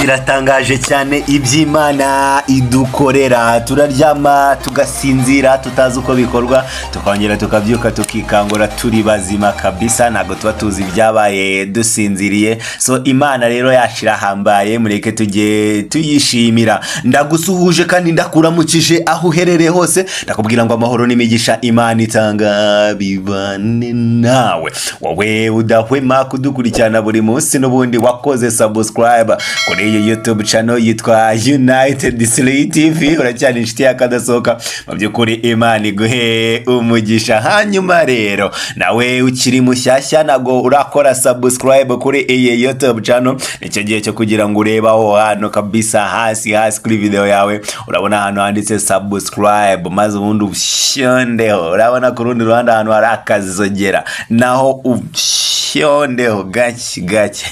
Biratangaje cyane iby'Imana idukorera. Turaryama tugasinzira tutazi uko bikorwa, tukongera tukabyuka tukikangura turi bazima kabisa. Ntabwo tuba tuzi ibyabaye dusinziriye. So Imana rero yacu irahambaye, mureke tujye tuyishimira. Ndagusuhuje kandi ndakuramukije aho uherereye hose. Ndakubwira ngo amahoro n'imigisha Imana itanga bibane nawe, wowe udahwema kudukurikirana buri munsi, n'ubundi wakoze subscribe kuri iyi YouTube channel yitwa United Slay TV. Uracyari inshuti y'akadasohoka. Mu by'ukuri Imana iguhe umugisha. Hanyuma rero nawe ukiri mushyashya, ntabwo urakora subscribe kuri iyi YouTube channel, nicyo gihe cyo kugira ngo urebe aho hantu kabisa hasi hasi kuri video yawe. Urabona ahantu handitse subscribe, maze ubundi ushyondeho. Urabona ku rundi ruhande ahantu hari akazogera, naho ushyondeho gake gake,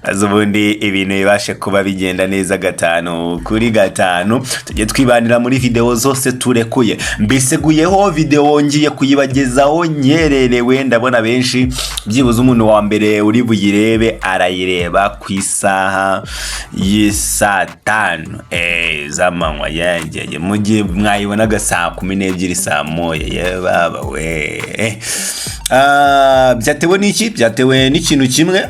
maze ubundi ibintu bibashe kuba bigenda neza gatanu kuri gatanu. Tujye twibanira muri video zose turekuye. Mbiseguyeho, video ngiye kuyibagezaho nkererewe. Ndabona benshi, byibuze umuntu wa mbere uri buyirebe arayireba ku isaha y'isaa 5 z'amanywa yengeye, mu gihe mwayibonaga saa 12, saa 1. Ye baba we. Byatewe n'iki? Byatewe n'ikintu kimwe.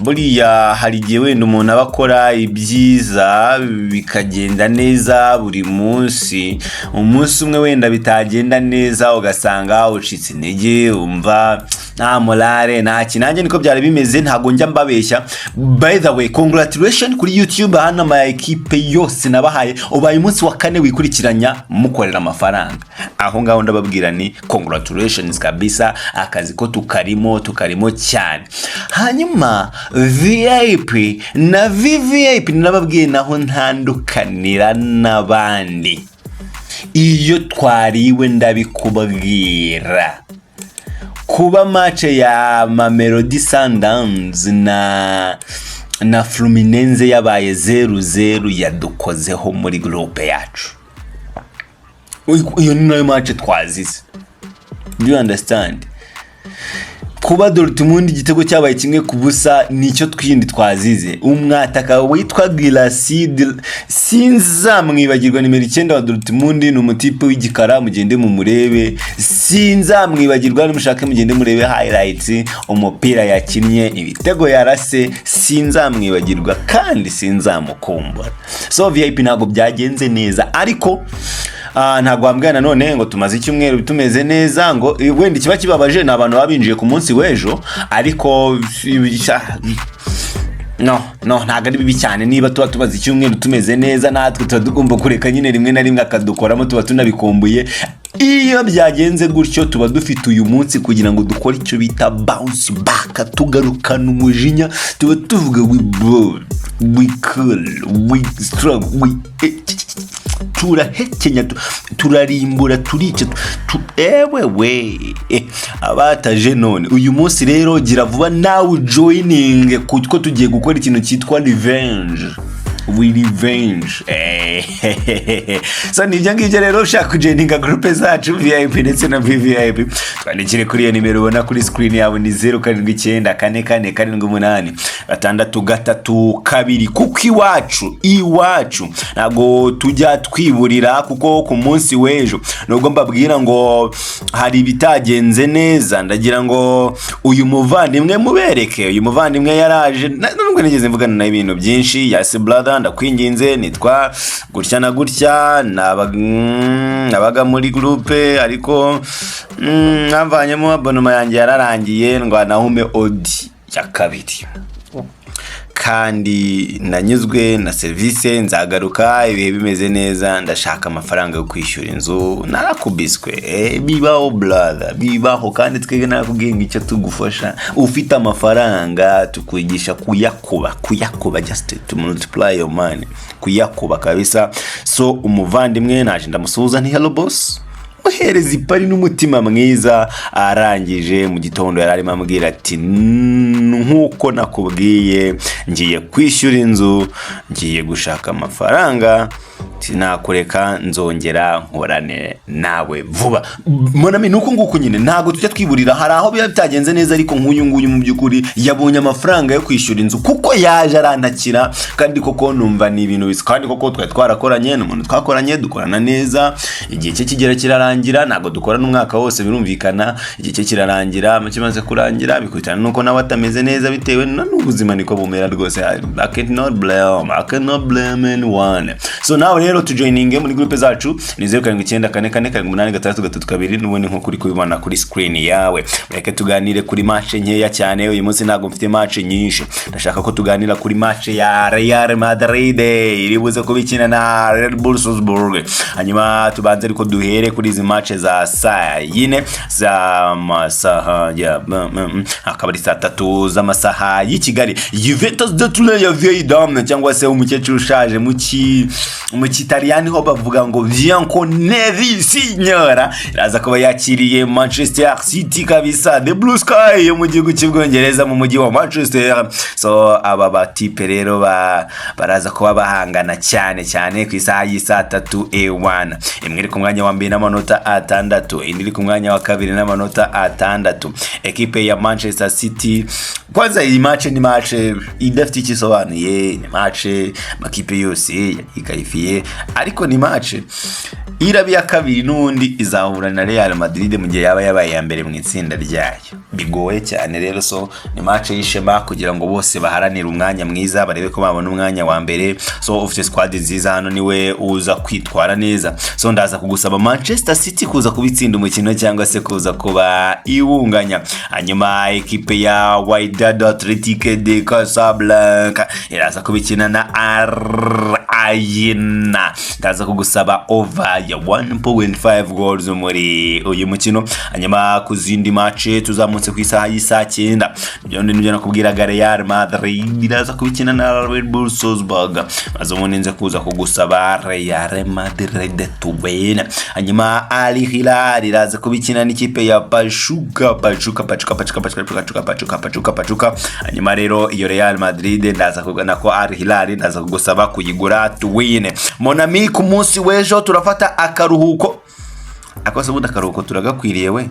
Buriya hari igihe wenda umuntu aba akora ibyiza bikagenda neza buri munsi, umunsi umwe wenda bitagenda neza ugasanga ucitse intege, wumva nta morale, nta kintu. Nanjye niko byari bimeze, ntabwo njya mbabeshya. By the way, congratulation kuri YouTube. Hano ama ekipe yose nabahaye, ubaye umunsi wa kane wikurikiranya mukorera amafaranga. Aho ngaho ndababwira ni congratulations kabisa. Akazi ko tukarimo, tukarimo cyane. Hanyuma VIP na VVIP, nababwiye naho ntandukanira n'abandi. Iyo twariwe ndabikubwira. Kuba match ya Mamelodi Sundowns na Fluminense yabaye 0-0, yadukozeho muri groupe yacu. Iyo ni nayo match twazize, do you understand? Kuba Dortmund igitego cyabaye 1-0, nicyo twindi twazize. Umwataka witwa Guirassy sinzamwibagirwa, nimero 9 wa Dortmund, ni umutipe w'igikara, mugende mumurebe. Sinzamwibagirwa, nimushake mugende murebe highlights, umupira yakinnye, ibitego yarase. Sinzamwibagirwa kandi sinzamukumbura. So VIP ntabwo byagenze neza, ariko ntabwo wambwira nanone ngo tumaze icyumweru tumeze neza, ngo wenda ikiba kibabaje ni abantu baba binjiye ku munsi w'ejo. Ariko no, no, ntabwo ari bibi cyane. Niba tuba tumaze icyumweru tumeze neza, natwe tuba tugomba kureka nyine rimwe na rimwe akadukoramo, tuba tunabikumbuye. Iyo byagenze gutyo, tuba dufite uyu munsi kugira ngo dukore icyo bita bounce back, tugarukana umujinya. Tuba tuvuga we ball, we cool, we strong, we turahekenya, turarimbura, turica, ewe we. Abataje none uyu munsi rero, gira vuba nawe joining, kuko tugiye gukora ikintu cyitwa revenge, we revenge. So nibyo ngibyo rero. Ushaka kujoininga groupe zacu VIP ndetse na VVIP, twandikire kuri iyo nimero ubona kuri screen yawe, ni 0794478632. Kuko iwacu, iwacu ntabwo tujya twiburira, kuko ku munsi w'ejo nubwo mbabwira ngo hari ibitagenze neza, ndagira ngo uyu muvandimwe mubereke. Uyu muvandimwe yaraje, nubwo nigeze mvugana nawe ibintu byinshi. Yasi brother, ndakwinginze, nitwa gutya na gutya, nabaga muri groupe, ariko namvanyemo, abonnement yanjye yararangiye, ndwanahume odi ya kabiri, kandi nanyuzwe na serivisi, nzagaruka ibihe bimeze neza. Ndashaka amafaranga yo kwishyura inzu, narakubiswe. Bibaho brother, bibaho. Kandi twebwe narakubwiye ngo icyo tugufasha, ufite amafaranga tukwigisha kuyakuba, kuyakuba, just to multiply your money, kuyakuba kabisa. So umuvandimwe naje ndamusuhuza nti: "Hello boss." Muhereza ipari n'umutima mwiza. Arangije mu gitondo yari arimo ambwira ati: "Nk'uko nakubwiye, ngiye kwishyura inzu, ngiye gushaka amafaranga, sinakureka, nzongera nkorane nawe vuba." Mon ami, ni uku nguku nyine, ntabwo tujya twiburira. Hari aho biba bitagenze neza, ariko nk'uyu nguyu mu by'ukuri yabonye amafaranga yo kwishyura inzu kuko yaje arantakira, kandi koko numva ni ibintu bisa, kandi koko twari twarakoranye, ni umuntu twakoranye, dukorana neza. Igihe cye kigera kirarangira, ntabwo dukorana umwaka wose birumvikana. Igihe cye kirarangira, kimaze kurangira bikurikirana nuko nawe atameze neza bitewe n'ubuzima, niko bumera rwose. I cannot blame anyone. So nawe rero tujoininge muri groupe zacu, ni 0794478632, n'ubundi nk'uko uri kubibona kuri screen yawe. Reka tuganire kuri match nkeya cyane uyu munsi, ntabwo mfite match nyinshi. Ndashaka ko tuganira kuri match ya Real Madrid iri buze kubikina na Red Bull Salzburg. Hanyuma tubanze ariko duhere kuri izi match za saa 4 z'amasaha ya akaba ari saa 3 z'amasaha y'i Kigali. Juventus de Turin ya vieille dame, cyangwa se umukecuru ushaje, mu Kitaliyani ho bavuga ngo "Bianconeri signora", iraza kuba yakiriye Manchester City kabisa, the Blue Sky yo mu gihugu cy'Ubwongereza, mu mujyi wa Manchester. So aba batipe rero baraza kuba bahangana cyane cyane ku isaha y'isaa 3. A1 imwe iri ku mwanya wa mbere n'amanota 6, indi iri ku mwanya wa kabiri n'amanota 6. Ekipe ya Manchester City, kwanza iyi match ni match idafite icyo isobanuye, ni match amakipe yose yikarifiye, ariko ni match iraba iya kabiri, n'ubundi izahura na Real Madrid mu gihe yaba yabaye iya mbere mu itsinda ryayo. Bigoye cyane rero. So ni match y'ishema kugira ngo bose baharanire umwanya mwiza, barebe ko babona umwanya wa mbere. So ufite squad nziza hano niwe uza kwitwara neza. So ndaza kugusaba Manchester City kuza kubitsinda umukino cyangwa se kuza kuba iwunganya. Hanyuma ekipe ya Wydad Athletic de Casablanca iraza kubikina na Al Ain. Ndaza kugusaba over ya 1.5 goals muri uyu mukino. Hanyuma ku zindi match tuzamutse ku isaha y'isaa 9, ibyo nibyo nakubwiraga, Real Madrid iraza kubikina na Red Bull Salzburg, maze ubundi nze kuza kugusaba Real Madrid to win. Hanyuma Al Hilal iraza kubikina n'ikipe ya Pachuca, Pachuca, Pachuca, Pachuca, Pachuca, Pachuca, Pachuca, Pachuca, Pachuca. Hanyuma rero iyo Real Madrid ndaza kugana ko Al Hilal ndaza kugusaba kuyigura to win. Mon ami, ku munsi w'ejo turafata akaruhuko akose, ubundi akaruhuko turagakwiriye we.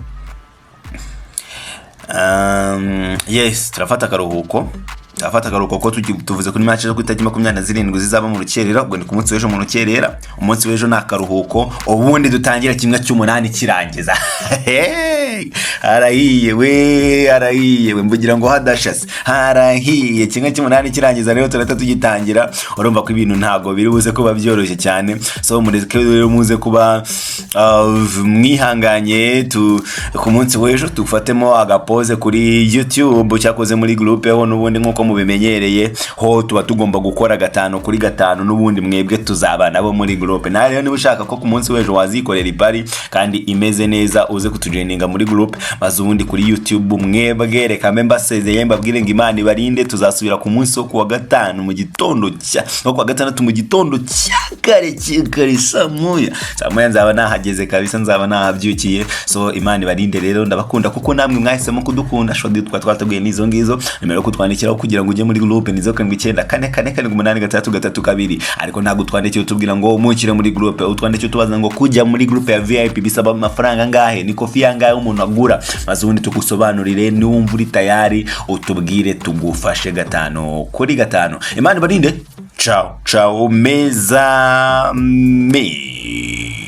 Yes, turafata akaruhuko ko tuvuze kuri match zo ku itariki 27 zizaba mu rukerera, ubwo ni ku munsi w'ejo mu rukerera. Umunsi w'ejo ni akaruhuko, ubundi dutangira 1/8 kirangiza. Hey, harahiye we, harahiye we, mvugira ngo hadashase, harahiye. 1/8 kirangiza rero turahita tugitangira. Urumva ko ibintu ntabwo biri buze kuba byoroshye cyane. So mureke rero muze kuba mwihanganye ku munsi w'ejo dufatemo agapoze kuri YouTube. Cyakoze muri groupe ho n'ubundi nk'uko mubimenyereye ho tuba tugomba gukora gatanu kuri gatanu, n'ubundi mwebwe tuzaba nabo muri groupe. Nawe rero niba ushaka ko ku munsi w'ejo wazikorera ipari kandi imeze neza, uze kutujoininga muri groupe, maze ubundi kuri YouTube mwebwe reka mbe mbasezeye, mbabwire ngo Imana ibarinde. Tuzasubira ku munsi wo kuwa gatanu mu gitondo cya no kuwa gatandatu mu gitondo cya kare kare, saa 1, saa 1 nzaba nahageze kabisa, nzaba nahabyukiye. So Imana ibarinde rero, ndabakunda kuko namwe mwahisemo kudukunda. Shodi twa twateguye n'izo ngizo. Nimero yo kutwandikiraho kugira ngo ujye muri groupe ni 0794478632, ariko ntabwo utwandikiye utubwira ngo mukire muri groupe, utwandikiye utubaza ngo kujya muri groupe ya VIP bisaba amafaranga angahe, ni kofi yangahe umuntu agura, maze ubundi tugusobanurire. Niwumva uri tayari utubwire, tugufashe gatanu kuri gatanu. Imana ibarinde, ciao ciao, meza mi.